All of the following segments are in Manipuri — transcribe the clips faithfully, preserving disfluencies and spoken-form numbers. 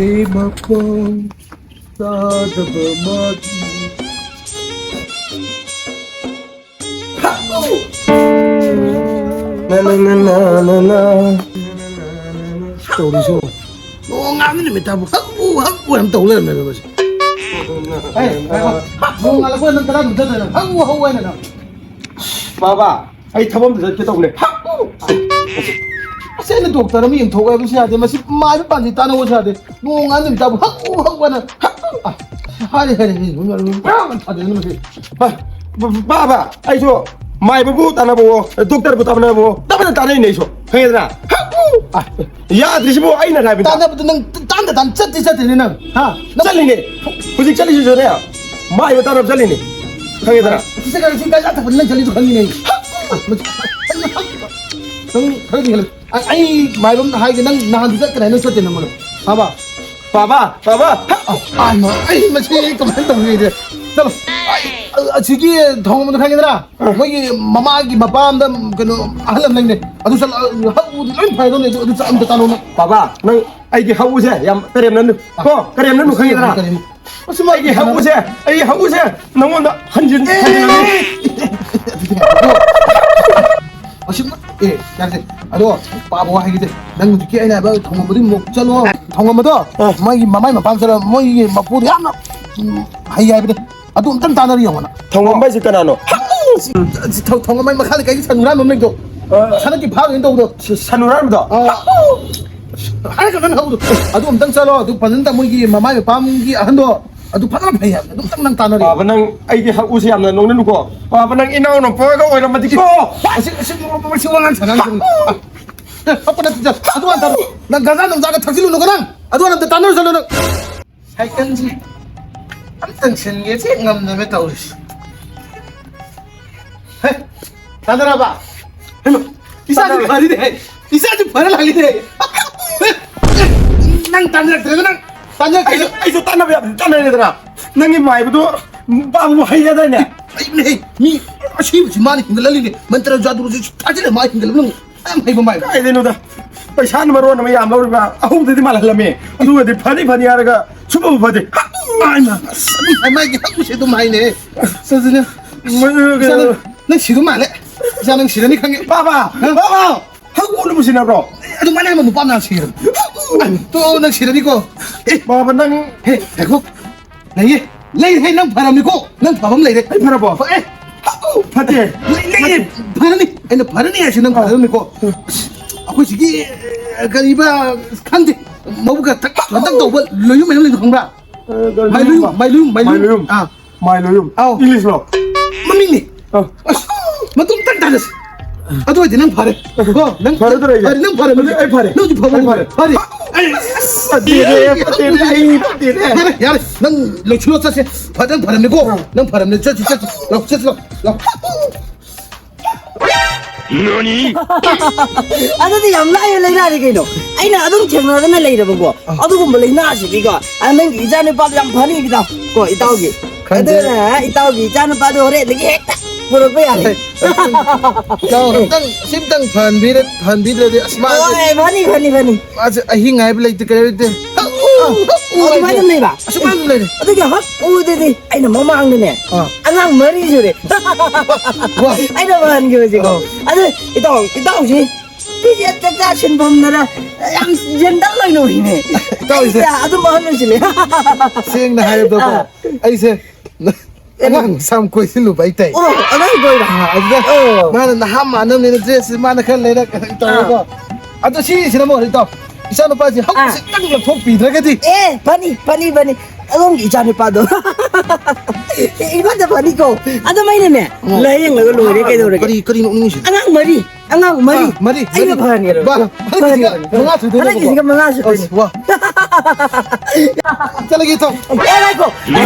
ꯃꯈꯣꯡ ꯆꯥꯗꯕ ꯃꯥꯒꯤ꯫ ꯅ, ꯅ, ꯅ, ꯅ, ꯅ, ꯅ꯫ ꯇꯧꯔꯤꯁꯤꯕꯣ? ꯅꯣꯡꯉꯥꯟꯕ ꯅꯨꯃꯤꯠ ꯇꯥꯕꯨ ꯍꯛꯎ ꯍꯛꯎ ꯌꯥꯝ ꯇꯧ ꯂꯩꯔꯝꯃꯦꯕ ꯃꯁꯤ꯫ ꯑꯦ, ꯉꯥꯏꯈꯣ꯫ ꯅꯣꯡ ꯉꯥꯜꯂꯛꯄ ꯅꯪ ꯀꯗꯥꯏꯗ ꯆꯠꯇꯣꯏꯅꯣ? ꯍꯛꯎ ꯍꯛꯎ ꯍꯥꯏꯅ ꯅꯪ꯫ ꯕꯥꯕꯥ, ꯑꯩ ꯊꯕꯛ ꯑꯝꯇ ꯆꯠꯀꯦ ꯇꯧꯕꯅꯦ꯫ ꯍꯛꯎ! ꯑꯁ, ꯑꯩꯅ ꯗꯣꯛꯇꯔ ꯑꯃ ꯌꯦꯡꯊꯣꯛꯑꯣ ꯍꯥꯏꯕꯁꯨ ꯌꯥꯗꯦ꯫ ꯃꯁꯤ ꯃꯥꯏꯕ ꯄꯥꯟꯖꯤ ꯇꯥꯟꯅꯕꯁꯨ ꯌꯥꯗꯦ꯫ ꯅꯣꯡꯉꯥꯟ ꯅꯨꯃꯤꯠ ꯇꯥꯕꯨ ꯍꯛꯎ ꯍꯛꯎ ꯍꯥꯏꯅ꯫ ꯍꯛꯎ! ꯑꯁ, ꯍꯥꯏꯔꯦ, ꯍꯥꯏꯔꯦ, ꯍꯥꯏꯔꯦ, ꯍꯥꯏꯔꯦ, ꯍꯥꯏꯔꯦ, ꯍꯥꯏꯔꯦ, ꯃꯁꯤ꯫ ꯍꯣꯏ, ꯕ-, ꯕꯥꯕꯥ, ꯑꯩꯁꯨ ꯃꯥꯏꯕꯕꯨ ꯇꯥꯟꯅꯕꯋꯣ, ꯗꯣꯛꯇꯔꯕꯨ ꯇꯥꯟꯅꯕꯋꯣ, ꯇꯞꯅ ꯇꯥꯟꯅꯩꯅꯦ ꯑꯩꯁꯨ꯫ ꯈꯪꯉꯦꯗꯅ? ꯍꯛꯎ! ꯑ, ꯌꯥꯗ꯭ꯔꯤꯁꯤꯕꯨ ꯑꯩꯅ ꯍꯥꯏꯕꯗ꯫ ꯇꯥꯟꯅꯕꯗꯨ ꯅꯪ ꯇꯥꯟꯗ ꯇꯥꯟ ꯆꯠꯇꯤ ꯆꯠꯇꯦꯅꯦ ꯅꯪ, ꯍꯥ? ꯅꯪ ꯆꯠꯂꯤꯅꯦ꯫ ꯍꯧꯖꯤꯛ ꯆꯠꯂꯤꯁꯤꯁꯨꯅꯦ, ꯃꯥꯏꯕ ꯇꯥꯟꯅꯕ ꯆꯠꯂꯤꯅꯦ꯫ ꯈꯪꯉꯦꯗꯅ? ꯁꯤ ꯆꯠꯂꯒ ꯁꯤ ꯒꯥꯔꯤ ꯊꯛꯄꯗ ꯅꯪ ꯆꯠꯂꯤꯗꯣ ꯈꯪꯉꯤꯅꯦ ꯑꯩ꯫ ꯅꯪ ꯈꯔꯗꯤ ꯍꯦꯜꯂꯦ꯫ ꯑꯩ, ꯑꯩ ꯃꯥꯏꯕ ꯑꯃ ꯍꯥꯏꯒꯦ, ꯅꯪ ꯅꯍꯥꯟꯗꯤ ꯆꯠꯀꯅꯤ ꯍꯥꯏꯅ ꯆꯠꯇꯦ ꯅꯪꯉꯣꯟꯗ꯫ ꯐꯕ? ꯄꯥꯕ, ꯄꯥꯕ꯫ ꯑ, ꯑ, ꯃ-, ꯑꯩ ꯃꯁꯤ ꯀꯃꯥꯏꯅ ꯇꯧꯅꯤ ꯑꯩꯗꯤ? ꯆꯠꯂꯣ꯫ ꯑꯩ, ꯑ, ꯑꯁꯤꯒꯤ ꯊꯣꯡ ꯑꯃꯗꯣ ꯈꯪꯉꯦꯗꯅ? ꯑ꯫ ꯃꯣꯏꯒꯤ ꯃꯃꯥꯒꯤ ꯃꯄꯥꯝꯗ ꯀꯩꯅꯣ ꯑꯍꯜ ꯑꯃ ꯂꯩꯅꯦ꯫ ꯑꯗꯨ ꯆꯠꯂ, ꯑ, ꯍꯛꯎꯗꯤ ꯂꯣꯏ ꯐꯔꯗꯧꯅꯦ꯫ ꯑꯗꯨ, ꯑꯗꯨ ꯆꯠ-, ꯑꯝꯇ ꯇꯥꯅꯧ ꯅꯪ꯫ ꯄꯥꯕ, ꯅꯪ ꯑꯩꯒꯤ ꯍꯛꯎꯁꯦ ꯌꯥꯝ ꯀꯔꯦꯝꯅꯅꯨ꯫ ꯑ꯫ ꯀꯣ, ꯀꯔꯦꯝꯅꯅꯨ ꯈꯪꯉꯦꯗꯅ? ꯀꯔꯦꯝꯅꯅꯨ꯫ ꯃꯁꯤ ꯃꯥꯒꯤ ꯍꯛꯎꯁꯦ, ꯑꯩꯒꯤ ꯍꯛꯎꯁꯦ ꯅꯉꯣꯟꯗ ꯍꯟꯖꯤꯟ-, ꯑꯦ! ꯍꯟꯖꯤꯟꯅꯅꯤ꯫ ꯑꯗꯨꯗꯤ ꯉꯥꯏꯈꯣ꯫ ꯑꯁꯤ ꯃ-, ꯑꯦ, ꯌꯥꯔꯦ꯫ ꯑꯗꯣ, ꯄꯥꯕ ꯋꯥ ꯍꯥꯏꯒꯦ꯫ ꯅꯪ ꯍꯧꯖꯤꯛꯀꯤ ꯑꯩꯅ ꯍꯥꯏꯕ ꯊꯣꯡꯉꯝꯕꯗꯨ ꯑꯃꯨꯛ ꯆꯠꯂꯣ꯫ ꯊꯣꯡꯉꯝꯕꯗꯣ, ꯑ꯫ ꯃꯣꯏꯒꯤ ꯃꯃꯥꯏ ꯃꯄꯥꯝ ꯆꯠꯂ, ꯃꯣꯏꯒꯤ ꯃꯄꯨꯗꯣ ꯌꯥꯝꯅ, ꯎꯝ, ꯍꯩ ꯍꯥꯏꯕꯅꯦ꯫ ꯑꯗꯨ ꯑꯝꯇꯪ ꯇꯥꯟꯅꯔ ꯌꯦꯡꯉꯣꯅ꯫ ꯊꯣꯡꯉꯝꯕ ꯍꯥꯏꯁꯦ ꯀꯅꯥꯅꯣ? ꯁꯤ ꯊꯣꯡ-, ꯊꯣꯡꯉꯝꯕꯩ ꯃꯈꯥꯗ ꯀꯩꯒꯤ ꯁꯟ ꯍꯨꯔꯥꯟꯕ ꯑꯃ ꯂꯩꯕꯗꯣ? ꯑ꯫ ꯁꯟꯗꯛꯀꯤ ꯐꯥꯈꯤꯕ ꯇꯧꯕꯗꯣ? ꯁ-, ꯁꯟ ꯍꯨꯔꯥꯟꯕꯗꯣ? ꯑ꯫ ꯍꯥꯏꯔꯒ ꯅꯪ ꯍꯧꯗꯣ꯫ ꯑꯗꯨ ꯑꯝꯇꯪ ꯆꯠꯂꯣ꯫ ꯑꯗꯨ ꯐꯖꯅ ꯇ-, ꯃꯣꯏꯒꯤ ꯃꯃꯥꯏ ꯃꯄꯥꯝꯒꯤ ꯑꯍꯟꯗꯣ, ꯑꯗꯨ ꯐꯖꯅ ꯐꯩ ꯍꯥꯏꯕꯅꯦ꯫ ꯑꯗꯨ ꯑꯝꯇꯪ ꯅꯪ ꯇꯥꯟꯅꯔꯣ꯫ ꯄꯥꯕ, ꯅꯪ ꯑꯩꯒꯤ ꯍꯛꯎꯁꯦ ꯌꯥꯝꯅ ꯅꯣꯛꯅꯅꯨꯀꯣ꯫ ꯄꯥꯕ, ꯅꯪ ꯏꯅꯥꯎ ꯅꯨꯄꯥꯒ ꯑꯣꯏꯔꯝꯃꯗꯤꯀꯣ꯫ ꯑꯁꯤ, ꯑꯁꯤ, ꯑꯁꯤ ꯋꯥꯉꯥꯡ ꯁꯉꯥꯡꯁꯤꯡ-, ꯑꯦ, ꯍꯛꯄ ꯅꯠꯇꯦ, ꯆꯠ-, ꯑꯗꯨ ꯍꯥꯟꯅ ꯇꯥꯟꯅꯔꯣ꯫ ꯅꯪ ꯒꯟꯖꯥ ꯅꯨꯡꯖꯥꯒ ꯊꯛꯆꯤꯜꯂꯨꯅꯨꯀꯣ ꯅꯪ꯫ ꯑꯗꯨ ꯍꯥꯟꯅ ꯑꯝꯇ ꯇꯥꯟꯅꯔꯨ ꯆꯠꯂꯣ ꯅꯪ꯫ ꯁꯥꯏꯀꯜꯁꯤ ꯑꯝꯇꯪ ꯁꯤꯟꯒꯦ ꯆꯦ ꯉꯝꯗꯕ ꯇꯧꯔꯤꯁꯤ꯫ ꯍꯦ, ꯇꯥꯟꯅꯔꯕ? ꯍꯩꯃꯥ, ꯏꯆꯥꯁꯤ ꯇꯥꯟꯅꯔꯕ? ꯐꯔꯤꯅꯦ꯫ ꯏꯆꯥꯁꯤ ꯐꯔ ꯂꯥꯛꯏꯅꯦ꯫ ꯅꯪ ꯇꯥꯟꯅꯔꯛꯇ꯭ꯔꯦꯗ ꯅꯪ꯫ ꯇꯥꯟꯅꯔꯛꯇ꯭ꯔꯦꯗ꯫ ꯑꯩꯁꯨ, ꯑꯩꯁꯨ ꯇꯥꯟꯅꯕ ꯌꯥꯕ ꯇꯥꯟꯅꯔꯦꯗꯅ꯫ ꯅꯪꯒꯤ ꯃꯥꯏꯕꯗꯣ ꯄꯥꯕꯕꯨ ꯍꯩ ꯍꯥꯏꯗꯥꯏꯅꯦ? ꯍꯩꯕꯅꯦꯍꯦ꯫ ꯃꯤ ꯑꯁꯤꯕꯁꯤ ꯃꯥꯅ ꯍꯤꯡꯒꯠꯍꯜꯂꯤꯅꯦ꯫ ꯃꯟꯇ꯭ꯔ ꯖꯥꯗꯨꯁꯤ ꯊꯥꯖꯤꯜꯂ ꯃꯥ ꯍꯤꯡꯒꯠꯍꯜꯂꯤꯅꯦ꯫ ꯌꯥꯝ ꯍꯩꯕ ꯃꯥꯏꯕ꯫ ꯀꯥꯏꯗꯩꯅꯣꯗ꯫ ꯄꯩꯁꯥꯅ ꯃꯔꯣꯟ ꯑꯃ ꯌꯥꯝ ꯂꯧꯔꯤꯕ, ꯑꯍꯨꯝꯗꯗꯤ ꯃꯥꯜꯍꯜꯂꯝꯃꯦ, ꯑꯗꯨꯒꯗꯤ ꯐꯅꯤ ꯐꯅꯤ ꯍꯥꯏꯔꯒ ꯁꯨꯡꯐ ꯐꯗꯦ꯫ ꯍꯥꯏꯃ, ꯑꯁ, ꯑꯗꯨꯝ ꯍꯥꯏ, ꯃꯥꯒꯤ ꯍꯛꯎꯁꯦ ꯑꯗꯨꯝ ꯍꯥꯏꯅꯦ꯫ ꯆꯠꯁꯤꯅꯦ꯫ ꯃꯣꯏ, ꯏꯆꯥ, ꯅꯪ, ꯅꯪ ꯁꯤꯗꯧ ꯃꯥꯜꯂꯦ꯫ ꯏꯆꯥ, ꯅꯪ ꯁꯤꯔꯅꯤ ꯈꯪꯉꯦ꯫ ꯕꯥꯕꯥ! ꯍꯥ? ꯕꯥꯕꯥ! ꯍꯛ ꯎꯅꯕ ꯁꯤꯟꯅꯕ꯭ꯔꯣ? ꯑꯗꯨꯃꯥꯏꯅ ꯍꯥꯏꯕ ꯅꯨꯄꯥ ꯃꯌꯥꯝ ꯁꯤꯔꯕꯅꯤ꯫ ꯇꯣ, ꯅꯪ ꯁꯤꯔꯅꯤꯀꯣ꯫ ꯑꯦ, ꯕꯥꯕꯥ, ꯅꯪ ꯍꯦ, ꯉꯥꯏꯈꯣ꯫ ꯂꯩꯌꯦ꯫ ꯂꯩꯔꯦ, ꯅꯪ ꯐꯔꯝꯅꯤꯀꯣ꯫ ꯅꯅꯥꯄꯥ ꯑꯃ ꯂꯩꯔꯦ꯫ ꯑꯩ ꯐꯔꯕꯣ? ꯐꯔꯦ꯫ ꯍꯛ ꯎ! ꯐꯠꯇꯦ꯫ ꯂꯩ-, ꯂꯩ-, ꯐꯠꯇꯦ꯫ ꯐꯔꯅꯤ꯫ ꯑꯩꯅ ꯐꯔꯅꯤ ꯍꯥꯏꯁꯤ ꯅꯪ ꯑꯥ꯫ ꯐꯔꯝꯅꯤꯀꯣ꯫ ꯑꯩꯈꯣꯏ ꯁꯤꯒꯤ, ꯑꯦ, ꯀꯔꯤꯕ, ꯈꯪꯗꯦ꯫ ꯃꯕꯨꯛꯀ ꯊꯛ ꯊꯛ ꯇꯧꯕ ꯂꯣꯌꯨꯝ ꯃꯌꯥꯝ ꯂꯩꯕꯗꯣ ꯈꯪꯕ꯭ꯔꯥ? ꯑꯦ, ꯀꯔꯤ ꯃꯥꯏꯂꯣꯌꯨꯝ, ꯂꯣꯌꯨꯝ? ꯃꯥꯏꯂꯣꯌꯨꯝ, ꯃꯥꯏꯂꯣꯌꯨꯝ꯫ ꯃꯥꯏꯂꯣꯌꯨꯝ꯫ ꯑꯥ꯫ ꯃꯥꯏꯂꯣꯌꯨꯝ꯫ ꯑꯧ꯫ ꯏꯪꯂꯤꯁꯂꯣ? ꯃꯃꯤꯡꯅꯤ꯫ ꯑꯧ꯫ ꯑꯁ, ꯃꯇꯨꯡ ꯇꯪ ꯇꯥꯔꯁꯤ꯫ ꯑꯗꯨ ꯑꯣꯏꯗꯤ ꯅꯪ ꯐꯔꯦ꯫ ꯀꯣ, ꯅꯪ ꯐꯔꯗ꯭ꯔꯥ ꯑꯩꯁꯦ? ꯐꯔꯦ, ꯅꯪ ꯐꯔꯦ꯫ ꯑꯗꯨꯗꯤ ꯑꯩ ꯐꯔꯦ꯫ ꯅꯪꯗꯤ ꯐꯕ ꯑꯩ ꯐꯔꯦ꯫ ꯐꯔꯦ꯫ ꯑꯩ ꯑꯁ, ꯐꯠꯇꯦꯅꯦ, ꯐꯠꯇꯦꯅꯦ, ꯑꯩ ꯐꯠꯇꯦꯅꯦ꯫ ꯌꯥꯔꯦ, ꯌꯥꯔꯦ꯫ ꯅꯪ ꯂꯣꯏꯁꯤꯜꯂꯣ, ꯆꯠꯁꯦ꯫ ꯐꯖꯅ ꯐꯔꯝꯅꯤꯀꯣ? ꯑꯧ꯫ ꯅꯪ ꯐꯔꯝꯅꯤ꯫ ꯆꯠꯁꯤ, ꯆꯠꯁꯤ꯫ ꯂꯥꯎ, ꯆꯠꯁꯤ, ꯂꯥꯎ, ꯂꯥꯎ꯫ ꯑꯗꯨꯗꯤ ꯌꯥꯝ ꯂꯥꯏꯕ ꯂꯥꯏꯅꯥꯅꯤ ꯀꯩꯅꯣ꯫ ꯑꯩꯅ ꯑꯗꯨꯝ ꯊꯦꯡꯅꯗꯅ ꯂꯩꯔꯕꯀꯣ꯫ ꯑꯥ꯫ ꯑꯗꯨꯒꯨꯝꯕ ꯂꯥꯏꯅꯥꯁꯤꯗꯤꯀꯣ꯫ ꯑ, ꯅꯪꯒꯤ ꯏꯆꯥꯅꯨꯄꯥꯗꯣ ꯌꯥꯝ ꯐꯅꯤ, ꯏꯇꯥꯎ꯫ ꯀꯣ, ꯏꯇꯥꯎꯒꯤ꯫ ꯈꯪꯗꯦ꯫ ꯑꯗꯨꯅ ꯏꯇꯥꯎꯒꯤ ꯏꯆꯥꯅꯨꯄꯥꯗꯣ ꯍꯣꯔꯦꯟꯗꯒꯤ ꯍꯦꯛꯇ ꯄꯨꯔꯛꯄ ꯌꯥꯔꯦ꯫ ꯏꯇꯥꯎ, ꯑꯝꯇꯪ, ꯁꯤꯝꯇꯪ ꯐꯍꯟꯕꯤꯔ-, ꯐꯍꯟꯕꯤꯗ꯭ꯔꯗꯤ ꯑꯁ ꯃꯥꯁꯦ ꯍꯣꯏ, ꯐꯅꯤ, ꯐꯅꯤ, ꯐꯅꯤ꯫ ꯃꯥꯁꯦ ꯑꯍꯤꯡ ꯍꯥꯏꯕ ꯂꯩꯇꯦ, ꯀꯔꯤ ꯂꯩꯇꯦ꯫ ꯑ, ꯑꯗꯨꯃꯥꯏꯅ ꯑꯗꯨꯝ ꯂꯩꯕ? ꯑꯁꯨꯃꯥꯏꯅ ꯑꯗꯨꯝ ꯂꯩꯔꯦ꯫ ꯑꯗꯨꯒꯤ ꯍꯛ ꯎꯗꯨꯗꯤ ꯑꯩꯅ ꯃꯃꯥꯡꯗꯅꯦ ꯑꯥ꯫ ꯑꯉꯥꯡ ꯃꯔꯤ ꯁꯨꯔꯦ꯫ ꯋꯥ꯫ ꯑꯩꯅ ꯐꯍꯟꯈꯤꯕꯁꯦꯀꯣ꯫ ꯑꯥ꯫ ꯑꯗꯨ ꯏꯇꯥꯎ, ꯏꯇꯥꯎꯁꯤ ꯐꯤꯖꯦꯠ ꯆꯥꯛꯆꯥ ꯁꯤꯟꯐꯝꯗꯅ ꯌꯥꯝ ꯖꯦꯟꯗꯜ ꯑꯣꯏꯅ ꯎꯏꯅꯦ꯫ ꯏꯇꯥꯎꯁꯦ ꯑꯩꯁꯦ ꯑꯗꯨꯝ ꯑꯍꯜ ꯑꯣꯏꯁꯤꯜꯂꯦ꯫ ꯁꯦꯡꯅ ꯍꯥꯏꯔꯕꯗꯀꯣ, ꯑꯥ꯫ ꯑꯩꯁꯦ ꯑꯉꯥꯡ ꯃꯆꯥ ꯑꯃ ꯀꯣꯏꯁꯤꯜꯂꯨꯕ ꯍꯥꯏꯇꯥꯏ꯫ ꯑꯣ, ꯑꯉꯥꯡ ꯀꯣꯏꯔꯣ? ꯑꯥ, ꯑꯗꯨꯗ ꯑꯣ꯫ ꯃꯥꯅ ꯅꯍꯥ ꯃꯥꯟꯅꯕꯅꯤꯅ ꯗ꯭ꯔꯦꯁꯁꯦ ꯃꯥꯅ ꯈꯔ ꯂꯩꯔꯛ ꯇꯧꯔꯦꯀꯣ꯫ ꯑꯥ꯫ ꯑꯗꯣ ꯁꯤꯁꯤꯅ ꯑꯃꯨꯛ ꯀꯩꯅꯣ ꯇꯧ꯫ ꯏꯆꯥꯅꯨꯄꯥꯁꯦ ꯍꯧꯖꯤꯛꯇꯪ ꯂꯧꯊꯣꯛꯄꯤꯗ꯭ꯔꯒꯗꯤ꯫ ꯑꯦ, ꯐꯅꯤ, ꯐꯅꯤ, ꯐꯅꯤ꯫ ꯑꯗꯣꯝꯒꯤ ꯏꯆꯥꯅꯨꯄꯥꯗꯣ꯫ ꯑꯩꯉꯣꯟꯗ ꯐꯅꯤꯀꯣ꯫ ꯑꯗꯨꯝ ꯑꯩꯅꯅꯦ, ꯑꯣ꯫ ꯂꯥꯌꯦꯡꯂꯒ ꯂꯣꯏꯔꯦ, ꯀꯩꯗꯧꯔꯒꯦ? ꯀꯔꯤ, ꯀꯔꯤ ꯅꯣꯛꯅꯤꯡꯉꯤꯁꯤꯅ? ꯑꯉꯥꯡ ꯃꯔꯤ, ꯑꯉꯥꯡ ꯃꯔꯤ꯫ ꯑꯥ, ꯃꯔꯤ, ꯑꯩꯅ ꯃꯔꯤ꯫ ꯐꯍꯟꯒꯦꯔꯣ? ꯕꯥ, ꯍꯟꯗꯛꯀꯤꯁꯤꯒ ꯐꯍꯟꯒꯦꯔꯣ? ꯃꯉꯥ ꯁꯨꯗꯣꯏꯅꯦꯕꯀꯣ꯫ ꯍꯟꯗꯛꯀꯤꯁꯤꯒ ꯃꯉꯥ ꯁꯨꯗꯣꯏꯅꯦ꯫ ꯑꯁ, ꯋꯥ꯫ ꯆꯠꯂꯒꯦ, ꯏꯇꯥꯎ꯫ ꯑꯦ, ꯉꯥꯏꯈꯣ꯫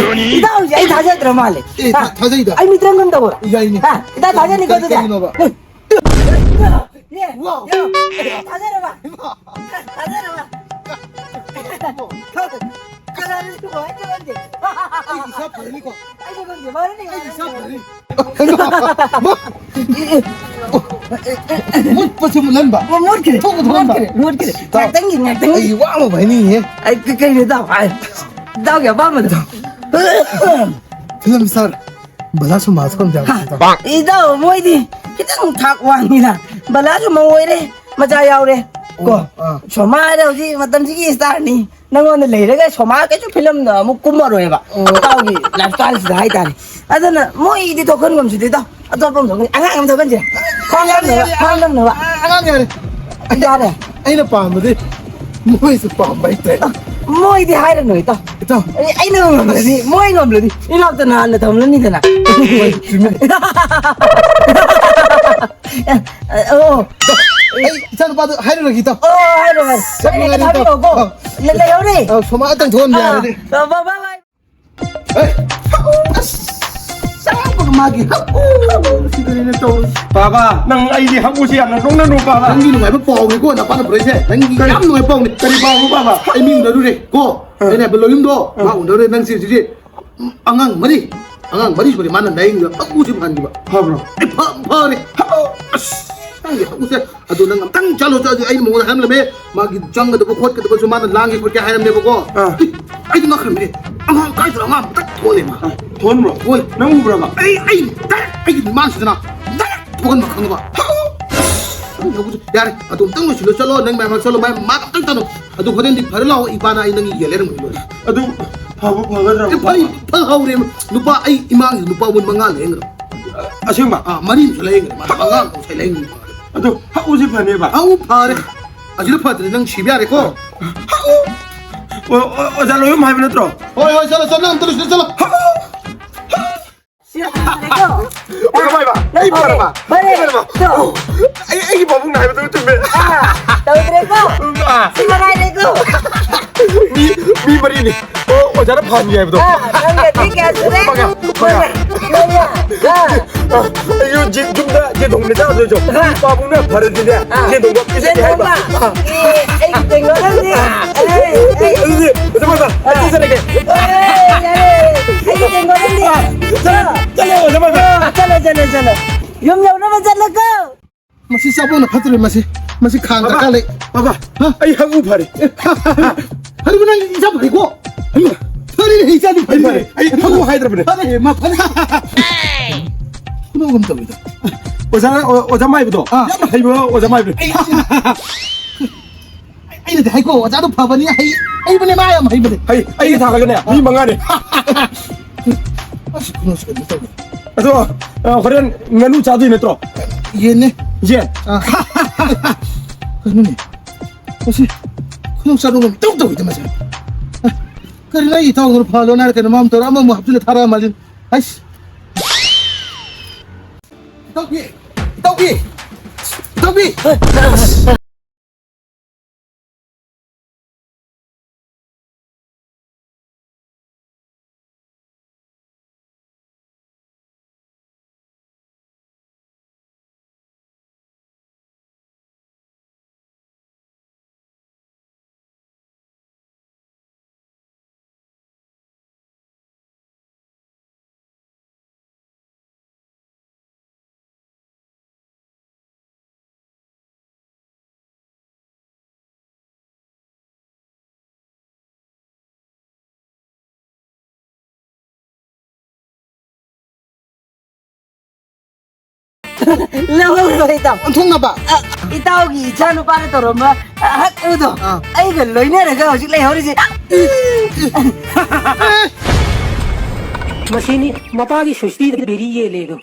ꯏꯇꯥꯎꯁꯦ ꯑꯩ ꯊꯥꯖꯗ꯭ꯔ ꯃꯥꯜꯂꯦ꯫ ꯑꯦ, ꯍꯥ? ꯊꯥ-, ꯊꯥꯖꯩꯗ꯫ ꯑꯩ ꯃꯤꯇ꯭ꯔꯪ ꯑꯃ ꯇꯧꯔꯣ꯫ ꯌꯥꯏꯅꯦ꯫ ꯍꯥ? ꯏꯇꯥꯎ ꯊꯥꯖꯅꯤꯀꯣ ꯀꯔꯤ, ꯑꯗꯨꯗꯤ? ꯀꯔꯤꯅꯣꯕ? ꯎꯝ꯫ ꯌꯦ, ꯋꯥꯎ꯫ ꯌꯦ, ꯊꯥꯖꯔꯕ? ꯊꯥꯖꯔꯕ? ꯀꯅꯥꯅꯣ ꯁꯤꯕꯣ? ꯑꯩꯁꯨ ꯈꯪꯗꯦ꯫ ꯑꯩ ꯏꯁꯥ ꯐꯔꯅꯤꯀꯣ꯫ ꯑꯩꯁꯨ ꯈꯪꯗꯦ꯫ ꯃꯥꯅꯅꯤ, ꯑꯩ ꯏꯁꯥ ꯃꯥꯅꯅꯤ꯫ ꯐꯔꯅꯤ꯫ ꯃꯥ-, ꯃꯥ-, ꯃꯨꯠꯄꯁꯨ ꯃꯨꯠꯍꯟꯕ꯫ ꯃꯨꯠꯈ꯭ꯔꯦ꯫ ꯊꯣꯛꯄ ꯊꯣꯛꯍꯟꯕ꯫ ꯃꯨꯠꯈ꯭ꯔꯦ, ꯃꯨꯠꯈ꯭ꯔꯦ꯫ ꯏꯇꯥꯎ, ꯉꯥꯛꯇꯪꯒꯤ, ꯉꯥꯛꯇꯪꯒꯤ꯫ ꯑꯩ ꯋꯥ ꯑꯃ ꯍꯥꯏꯅꯤꯡꯉꯤꯍꯦ꯫ ꯑꯩ ꯀ-, ꯀꯩꯅꯣ ꯏꯇꯥꯎ? ꯑꯩ, ꯏꯇꯥꯎꯒꯤ ꯑꯄꯥꯝꯕꯗꯣ꯫ ꯐꯤꯂꯝ ꯁ꯭ꯇꯥꯔ ꯕꯂꯥ ꯁꯣꯃꯥꯁꯨ ꯀꯝꯗꯧ ꯍꯥ? ꯏꯇꯥꯎ? ꯏꯇꯥꯎ, ꯃꯣꯏꯗꯤ ꯈꯤꯇꯪ ꯊꯥꯛ ꯋꯥꯡꯉꯤꯅ꯫ ꯕꯂꯥꯁꯨ ꯃꯧ ꯑꯣꯏꯔꯦ, ꯃꯆꯥ ꯌꯥꯎꯔꯦ꯫ ꯀꯣ? ꯑꯣ, ꯑꯥ꯫ ꯁꯣꯃꯥ ꯍꯥꯏꯔꯦ ꯍꯧꯖꯤꯛ ꯃꯇꯝꯁꯤꯒꯤ ꯁ꯭ꯇꯥꯔꯅꯤ꯫ ꯅꯪꯉꯣꯟꯗ ꯂꯩꯔꯒ ꯁꯣꯃꯥ ꯀꯩꯁꯨ ꯐꯤꯂꯝꯗ ꯑꯃꯨꯛ ꯀꯨꯝꯃꯔꯣꯏꯕ꯫ ꯑꯣ꯫ ꯏꯇꯥꯎꯒꯤ ꯂꯥꯏꯐ ꯁ꯭ꯇꯥꯏꯜꯁꯤꯗ ꯍꯥꯏꯇꯥꯔꯦ꯫ ꯑꯗꯨꯅ ꯃꯣꯏꯗꯤ ꯊꯣꯛꯍꯟꯒꯨꯝꯁꯤꯗ ꯏꯇꯥꯎ꯫ ꯑꯇꯣꯞꯄ ꯑꯃ ꯊꯣꯛꯍꯟꯁꯤ꯫ ꯑꯉꯥꯡ ꯑꯃ ꯊꯣꯛꯍꯟꯁꯤꯔꯦ꯫ ꯈ꯭ꯋꯥꯡ ꯌꯥꯝꯅꯕ, ꯈ꯭ꯋꯥꯡ ꯌꯥꯝꯅꯕ꯫ ꯑꯉꯥꯡ ꯌꯥꯔꯦ꯫ ꯌꯥꯔꯦ꯫ ꯑꯩꯅ ꯄꯥꯝꯕꯗꯤ ꯃꯣꯏꯁꯨ ꯄꯥꯝꯕ ꯍꯥꯏꯇꯥꯔꯦ꯫ ꯃꯣꯏꯗꯤ ꯍꯥꯏꯔꯅꯨ ꯏꯇꯥꯎ꯫ ꯏꯇꯥꯎ꯫ ꯑꯩ, ꯑꯩꯅ ꯉꯝꯂꯗꯤ, ꯃꯣꯏ ꯉꯝꯂꯗꯤ ꯏꯅꯥꯛꯇ ꯅꯍꯥꯟꯅ ꯊꯝꯂꯅꯤꯗꯅ꯫ ꯍꯣꯏ, ꯆꯨꯝꯃꯤ꯫ ꯑꯦ, ꯑꯦ, ꯑꯣ꯫ ꯑꯩ ꯏꯆꯥꯅꯨꯄꯥꯗꯣ ꯍꯥꯏꯔꯨꯔꯒꯦ ꯏꯇꯥꯎ꯫ ꯑꯣ, ꯍꯥꯏꯔꯣ, ꯍꯥꯏꯔꯣ꯫ ꯌꯥꯝ ꯅꯨꯡꯉꯥꯏꯔꯦ ꯏꯇꯥꯎ꯫ ꯊꯥꯕꯤꯔꯛꯑꯣꯀꯣ꯫ ꯑꯥ꯫ ꯂꯩ-, ꯂꯩꯍꯧꯔꯦ꯫ ꯑꯥ, ꯁꯣꯃꯥ ꯑꯇꯪ ꯊꯣꯛꯍꯟꯕ ꯑꯥ꯫ ꯌꯥꯔꯗꯤ꯫ ꯑꯥ, bye, bye, bye꯫ ꯍꯦ! ꯑꯁ! ꯆꯥꯎꯕꯒ ꯃꯥꯒꯤ ꯍꯛ! ꯁꯤꯗꯅꯤꯅꯦ ꯇꯧꯔꯤꯁꯦ꯫ ꯕꯥꯕꯥ, ꯅꯪ ꯑꯩꯒꯤ ꯍꯛꯎꯁꯦ ꯌꯥꯝꯅ ꯅꯣꯛꯅꯅꯨ, ꯕꯥꯕꯥ꯫ ꯅꯪꯒꯤ ꯅꯨꯡꯉꯥꯏꯕ ꯄꯥꯎꯅꯤꯀꯣ, ꯅꯄꯥꯅ ꯄꯨꯔꯛꯏꯁꯦ꯫ ꯅꯪꯒꯤ ꯀꯔꯤ? ꯌꯥꯝ ꯅꯨꯡꯉꯥꯏꯕ ꯄꯥꯎꯅꯤ꯫ ꯀꯔꯤ ꯄꯥꯎꯅꯣ, ꯕꯥꯕꯥ? ꯑꯩ ꯃꯤ ꯎꯅꯔꯨꯔꯦ ꯀꯣ꯫ ꯑꯥ꯫ ꯑꯩꯅ ꯍꯥꯏꯕ ꯂꯣꯏꯌꯨꯝꯗꯣ, ꯑꯥ꯫ ꯃꯥ ꯎꯅꯔꯨꯔꯦ꯫ ꯅꯪꯁꯦ ꯍꯧꯖꯤꯛ ꯑꯉꯥꯡ ꯃꯔꯤ, ꯑꯉꯥꯡ ꯃꯔꯤ ꯁꯨꯔꯦ ꯃꯥꯅ ꯂꯥꯌꯦꯡꯉꯤꯕ꯫ ꯍꯛꯎꯁꯦ ꯐꯍꯟꯈꯤꯕ꯫ ꯐꯕ꯭ꯔꯣ? ꯑꯩ ꯐ-, ꯐꯔꯦ꯫ ꯍꯛꯎ! ꯑꯁ! ꯅꯪꯒꯤ ꯍꯛꯎꯁꯦ ꯑꯗꯣ ꯅꯪ ꯑꯝꯇꯪ ꯆꯠꯂꯣ, ꯆꯠꯂꯣ꯫ ꯑꯩꯅ ꯃꯉꯣꯟꯗ ꯍꯥꯏꯔꯝꯂꯝꯃꯦ, ꯃꯥꯒꯤ ꯆꯪꯒꯗꯕ ꯈꯣꯠꯀꯗꯕꯁꯨ ꯃꯥꯅ ꯂꯥꯡꯒꯦ ꯈꯣꯠꯀꯦ ꯍꯥꯏꯔꯝꯃꯦꯕꯀꯣ꯫ ꯑꯥ꯫ ꯑꯩ, ꯑꯩꯗꯤ ꯉꯛꯈ꯭ꯔꯕꯅꯦ꯫ ꯑꯉꯥꯡ ꯀꯥꯏꯗꯅꯣ ꯑꯉꯥꯡ ꯑꯝꯇ ꯊꯣꯛꯍꯜꯂꯦ ꯃꯥ꯫ ꯑꯥ, ꯊꯣꯛꯍꯟꯕ꯭ꯔꯣ? ꯍꯣꯏ꯫ ꯅꯪ ꯎꯕ꯭ꯔꯕ? ꯑꯩ, ꯑꯩ direct ꯑꯩꯒꯤ ꯃꯤꯠꯃꯥꯡꯁꯤꯗꯅ direct ꯊꯣꯛꯍꯟꯕ ꯈꯪꯉꯕ꯫ ꯅꯪ ꯌꯥꯔꯦ, ꯑꯗꯨ ꯑꯝꯇꯪ ꯂꯣꯏꯁꯤꯜꯂꯣ, ꯆꯠꯂꯣ, ꯅꯪ ꯃꯌꯥꯝ ꯆꯠꯂꯣ, ꯃꯌꯥꯝ ꯃꯥ ꯑꯝꯇꯪ ꯆꯠꯂꯣ꯫ ꯑꯗꯨ ꯍꯣꯔꯦꯟꯗꯤ ꯐꯔꯦ ꯂꯥꯛꯑꯣ, ꯏꯄꯥꯅ ꯑꯩ ꯅꯪꯒꯤ ꯌꯦꯟ ꯂꯩꯔꯝꯒꯅꯤ ꯂꯣꯏꯔꯦ꯫ ꯑꯗꯨ ꯐꯕꯨ ꯐꯒꯗ꯭ꯔꯕ? ꯑꯦ, ꯐꯩ, ꯐꯍꯧꯔꯦ꯫ ꯅꯨꯄꯥ, ꯑꯩ ꯏꯃꯥꯡꯁꯤꯗ ꯅꯨꯄꯥ ꯃꯣꯏ ꯃꯉꯥ ꯂꯩꯍꯟꯈ꯭ꯔꯕ꯫ ꯑꯁꯦꯡꯕ? ꯑꯥ, ꯃꯔꯤ ꯑꯃꯁꯨ ꯂꯩꯍꯟꯈ꯭ꯔꯦ꯫ ꯃꯥ ꯃꯉꯥ ꯑꯃꯁꯨ ꯂꯩꯍꯟꯈ꯭ꯔꯦ꯫ ꯑꯗꯨ ꯍꯛꯎꯁꯤ ꯐꯅꯦꯕ? ꯍꯛꯎ ꯐꯔꯦ꯫ ꯑꯁꯤꯗ ꯐꯠꯇ꯭ꯔꯗꯤ ꯅꯪ ꯁꯤꯕ ꯌꯥꯔꯦꯀꯣ꯫ ꯍꯛꯎ! ꯑꯣ, ꯑꯣ, ꯑꯣꯖꯥ ꯂꯣꯏꯌꯨꯝ ꯍꯥꯏꯕ ꯅꯠꯇ꯭ꯔꯣ? ꯍꯣꯏ, ꯍꯣꯏ, ꯆꯠꯂꯣ, ꯆꯠꯂꯣ, ꯑꯝꯇ ꯂꯣꯏꯁꯤꯜꯂꯣ, ꯆꯠꯂꯣ꯫ ꯍꯛꯎ! ꯁꯤ ꯐꯔꯦꯀꯣ? ꯑꯣ, ꯀꯃꯥꯏꯕ? ꯅꯪ ꯑꯩ ꯐꯔꯦ, ꯐꯔꯕ? ꯐꯔꯦ꯫ ꯑꯩ ꯐꯔꯕ? ꯇꯣ꯫ ꯑꯣ, ꯑꯩ, ꯑꯩꯒꯤ ꯄꯥꯕꯨꯡꯅ ꯍꯥꯏꯕꯗꯨ ꯆꯨꯝꯃꯦ꯫ ꯑꯥ, ꯇꯧꯗ꯭ꯔꯦꯀꯣ? ꯑꯥ꯫ ꯁꯤ ꯃꯉꯥꯏꯔꯦꯀꯣ? ꯃꯤ, ꯃꯤ ꯃꯔꯤꯅꯤ꯫ ꯑꯣ, ꯑꯣꯖꯥꯅ ꯐꯍꯟꯒꯦ ꯍꯥꯏꯕꯗꯣ꯫ ꯑꯥ, ꯅꯪꯒꯗꯤ ꯀꯌꯥ ꯁꯨꯔꯦ? ꯃꯉꯥ, ꯃꯉꯥ꯫ ꯃꯉꯥ, ꯃꯉꯥ꯫ ꯑꯥ꯫ ꯑꯥ, ꯑꯩꯁꯨ ꯖꯤ-, ꯌꯨꯝꯗ ꯌꯦꯟ ꯊꯣꯡꯕ ꯆꯥꯗꯣꯏꯁꯨ꯫ ꯑꯥ꯫ ꯄꯥꯕꯨꯡꯅ ꯐꯔꯗꯤꯅꯦ, ꯑꯥ꯫ ꯌꯦꯟ ꯊꯣꯡꯕ ꯄꯤꯖꯒꯦ ꯍꯥꯏꯕ꯫ ꯌꯦꯟ ꯊꯣꯡꯕ? ꯑꯥ꯫ ꯑꯦ, ꯑꯩꯒꯤ ꯇꯦꯡꯀꯣꯠ ꯑꯃꯗꯤ꯫ ꯑꯥ꯫ ꯑꯦ, ꯑꯦ꯫ ꯑꯗꯨꯗꯤ, ꯑꯣꯖꯥ ꯃꯥꯁꯇꯔ, ꯑꯥ꯫ ꯑꯩ ꯆꯠꯂꯒꯦ꯫ ꯑꯦ, ꯌꯥꯔꯦ꯫ ꯑꯩꯒꯤ ꯇꯦꯡꯀꯣꯠ ꯑꯃꯗꯤ꯫ ꯑꯥ, ꯆꯠꯂꯣ, ꯆꯠꯂꯣ, ꯑꯣꯖꯥ ꯃꯥꯁꯇꯔ꯫ ꯑꯥ, ꯆꯠꯂꯣ, ꯆꯠꯂꯣ, ꯆꯠꯂꯣ꯫ ꯌꯨꯝ ꯌꯧꯅꯕ ꯆꯠꯂꯣꯀꯣ꯫ ꯆꯥꯕꯣꯅ ꯐꯠꯇ꯭ꯔꯦ ꯃꯁꯤ꯫ ꯃꯁꯤ ꯈꯥꯡ ꯕꯕꯥ, ꯗꯔꯀꯥꯔ ꯂꯩ꯫ ꯕꯕꯥ, ꯍꯥ? ꯑꯩ ꯍꯛꯎ ꯐꯔꯦ꯫ ꯐꯔꯦꯕ ꯅꯪ ꯏꯆꯥ ꯐꯔꯦꯀꯣ? ꯍꯩꯃꯥ꯫ ꯐꯔꯦꯅꯦ ꯏꯆꯥꯗꯤ ꯐꯔꯦ꯫ ꯐꯔꯦ, ꯐꯔꯦ꯫ ꯑꯩ ꯍꯛꯎ ꯍꯥꯏꯗ꯭ꯔꯕꯅꯦ꯫ ꯐꯔꯦ, ꯃꯥ ꯐꯔꯦ꯫ ꯈꯨꯅꯣꯛ ꯑꯃ ꯇꯧꯋꯤꯗ꯫ ꯑꯣꯖꯥ, ꯑꯣ-, ꯑꯣꯖꯥ ꯃꯥꯏꯕꯗꯣ? ꯑꯥ꯫ ꯌꯥꯝ ꯍꯩꯕ ꯑꯣꯖꯥ ꯃꯥꯏꯕꯅꯦ꯫ ꯑꯩ, ꯑꯩ, ꯑꯩꯅꯗꯤ ꯍꯥꯏꯀꯣ, ꯑꯣꯖꯥꯗꯣ ꯐꯕꯅꯤ, ꯍꯩ, ꯍꯩꯕꯅꯦ, ꯃꯥ ꯌꯥꯝ ꯍꯩꯕꯅꯦ꯫ ꯍꯩ, ꯑꯩꯒ ꯊꯥꯔꯒꯅꯦ, ꯃꯤ ꯃꯉꯥꯅꯦ꯫ ꯑꯁ, ꯈꯨꯅꯣꯛꯁꯦ ꯀꯩꯅꯣ ꯇꯧꯔꯦ꯫ ꯑꯗꯣ, ꯑ, ꯍꯣꯔꯦꯟ ꯉꯥꯅꯨ ꯆꯥꯗꯣꯏ ꯅꯠꯇ꯭ꯔꯣ? ꯌꯦꯟꯅꯦ꯫ ꯌꯦꯟ? ꯑꯥ꯫ ꯀꯩꯅꯣꯅꯦ? ꯃꯁꯤ ꯈꯨꯅꯣꯛ ꯆꯥꯗꯣꯡ ꯑꯃ ꯏꯇꯧ ꯇꯧꯏꯗ ꯃꯁꯤ꯫ ꯑ, ꯀꯔꯤꯅꯣ ꯑꯩ ꯏꯇꯥꯎꯗꯨꯅ ꯐꯍꯜꯂꯣꯅ ꯍꯥꯏꯔ ꯀꯩꯅꯣ ꯃꯥ ꯑꯃ ꯇꯧꯔ ꯑꯃꯃꯨꯛ ꯍꯥꯞꯆꯤꯜꯂ ꯊꯥꯔꯛꯑ ꯃꯥꯜꯂꯤ꯫ ꯑꯩꯁ꯫ ꯏꯇꯥꯎꯕꯤ! ꯏꯇꯥꯎꯕꯤ! ꯏꯇꯥꯎꯕꯤ! ꯂꯧꯍꯧꯔꯣ ꯏꯇꯥꯎ꯫ ꯑꯣꯟꯊꯣꯛꯅꯕ꯫ ꯑ, ꯏꯇꯥꯎꯒꯤ ꯏꯆꯥ ꯅꯨꯄꯥꯅ ꯇꯧꯔꯝꯕ, ꯑ, ꯍꯛ ꯑꯗꯨꯗꯣ ꯑꯥ꯫ ꯑꯩꯒ ꯂꯣꯏꯅꯔꯒ ꯍꯧꯖꯤꯛ ꯂꯩꯍꯧꯔꯤꯁꯦ꯫ ꯃꯁꯤꯅꯤ ꯃꯄꯥꯒꯤ ꯁꯨꯁꯇꯤꯗ ꯕꯦꯔꯤ ꯌꯦꯜꯂꯦꯗꯣ꯫